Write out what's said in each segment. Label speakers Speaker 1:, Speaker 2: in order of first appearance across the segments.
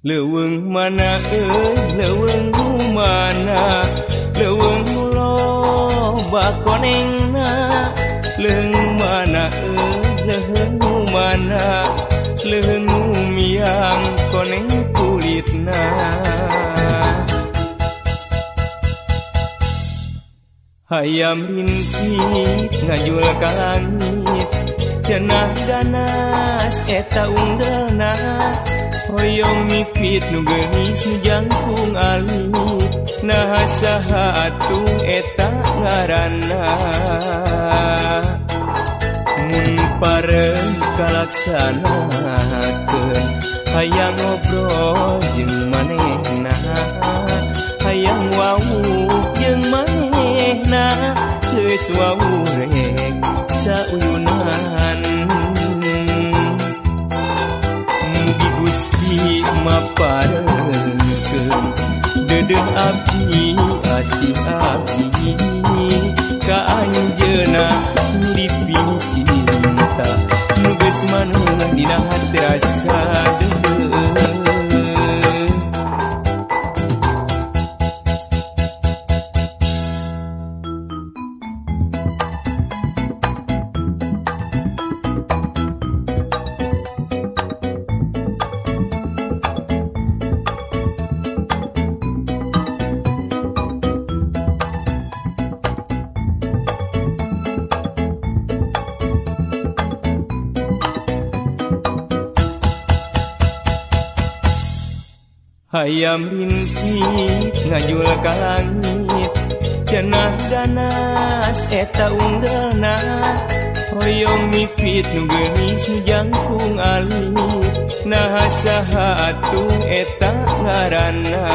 Speaker 1: Leuweung mana euy, leuweung mana, leuweung loba konengna. Leuweung mana euy, leuweung mana, leuweung miang koneng kulitna. Hayam rintik ngajul ka langit, cenah ganas eta unggelna. Hoyong mipit nu geulis nu jangkung alit, naha saha atuh eta ngaranna. Mun pareng kalaksanakeun, hayang ngobrol jeung manehna, hayang wawuh jeung manehna, geus wawuh rek sauyunan. Mugi Gusti maparengkeun deudeuh abdi asih abdi ka anjeunna nu dipicinta, nu geus maneh dina hate rasa deudeuh. Hayam rintik ngajul ka langit, cenah ganas eta unggelna. Hoyong mipit nu geulis nu jangkung alit, naha saha atuh eta ngaranna.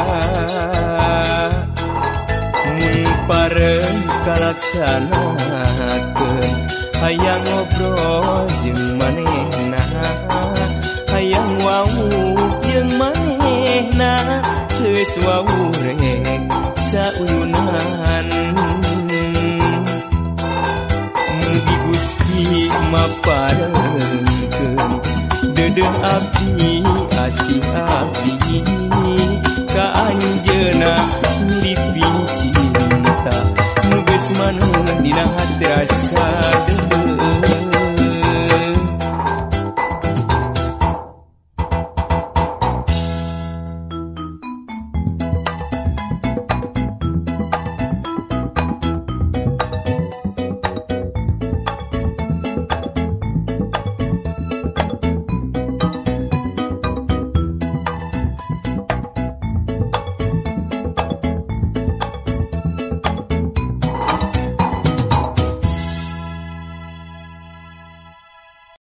Speaker 1: Mun pareng kalaksanakeun, hayang ngobrol jeung manehna, hayang wawuh jeung manehna, geus wawuh rek sauyunan. Mugi Gusti maparengkeun deudeuh abdi asih abdi ka anjeunna nu dipicinta, nu geus maneh dina hate.